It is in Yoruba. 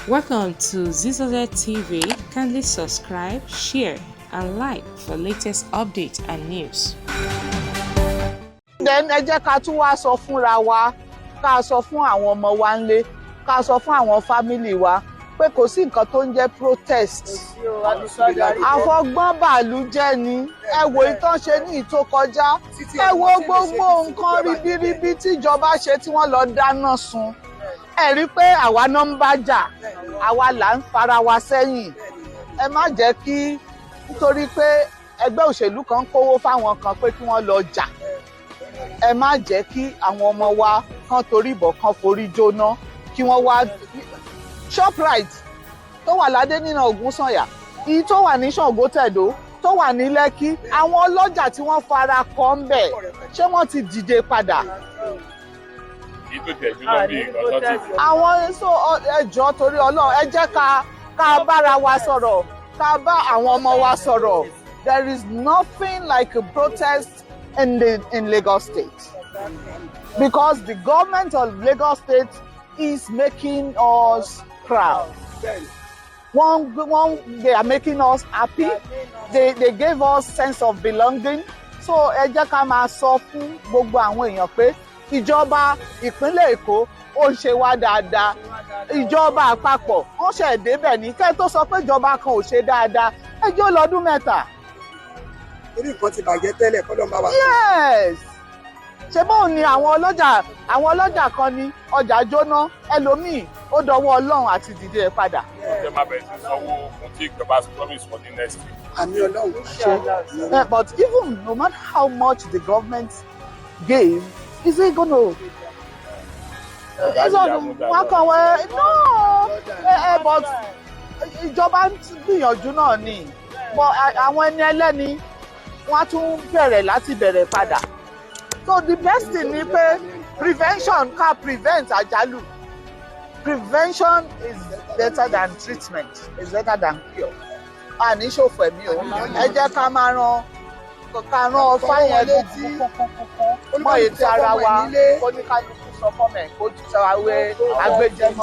Welcome to Zizoze TV. Kindly subscribe, share, and like for latest updates and news. Then ẹ jẹ́ ká tún wá sọ fúnra wa, ká sọ fún àwọn ọmọ wa ńlé, ká sọ fún àwọn family wa pé kò sí nǹkan tó ń jẹ́ protest. Àfọgbọ́n bàlújẹ́ ni. Ẹ wo ìtàn ṣe ní ìtò kọjá, ẹ wo gbogbo nǹkan ribiribi tíjọba ṣe tí wọ́n lọ dáná sun. Ẹ rí i pé àwa náà ń bá jà, àwa là ń fara wa sẹ́yìn. Ẹ má jẹ́ kí nítorí pé ẹgbẹ́ òṣèlú kan kówó fáwọn kan pé kí wọ́n lọ jà, ẹ má jẹ́ kí àwọn ọmọ wa kan torí ìbọn kan forí jóná. Kí wọ́n wá Shoprite tó wà ládé nínú Ògúnsànyà, èyí tó wà ní Ṣàngótẹ̀dó, tó wà ní Lẹ́kí, àwọn ọlọ́jà tí wọ́n fara kọ́ ń bẹ̀, ṣé wọ́n ti dìde padà? Èyí tó tẹ̀ jóná bí nǹkan tó ti Àwọn so ẹ jọ̀ọ́, torí Ọlọ́run, ẹ jẹ́ ká bára wa sọ̀rọ̀, ká bá àwọn ọmọ wa sọ̀rọ̀. There is nothing like a protest in Lagos State because the government of Lagos State is making us proud. One, they are making us happy. They gave us sense of belonging. So ẹ jẹ́ ká máa sọ fún gbogbo àwọn èèyàn pé ìjọba ìpínlẹ̀ Èkó, ó ń ṣe wá dáadáa. Ìjọba àpapọ̀, wọ́n ṣẹ̀ débẹ̀ ní kẹ́ tó sọ pé ìjọba kan ò ṣe dáadáa, ẹ jẹ́ ó lọ́dún 3. Torí nǹkan ti bàjẹ́ tẹ́lẹ̀, kọ́lọ́ bá wa. Yes, ṣé bóun ni àwọn ọlọ́jà kan ní ọjà jóná, ẹlòmíì ó dọwọ́ Ọlọ́run àti dìde ẹ̀ padà. Ọjọ́ máa bẹ̀rẹ̀ sí sanwó fún tí ìjọba promise for the next week. Àmín, Ọlọ́run. Ṣe but even no matter how much the government gave, is it gonna wọn kàn wẹ no but ìjọba ń gbìyànjú náà ni, but àwọn ẹni ẹlẹ́ni, wọ́n á tún bẹ̀rẹ̀ láti bẹ̀rẹ̀ padà. So the best thing ni pé prevention, ká prevent àjálù. Prevention is better than treatment, is better than cure. Àní ṣòfò ẹ̀mí o. Ẹ jẹ́ ká máa ran ká rán ọfá yẹn kúnkúnkúnkún mọ́ etí ara wa, kó ní kálukú sọ fọ́mọ ẹ̀ kó tún sọ àwẹ̀ agbẹjẹmọ́.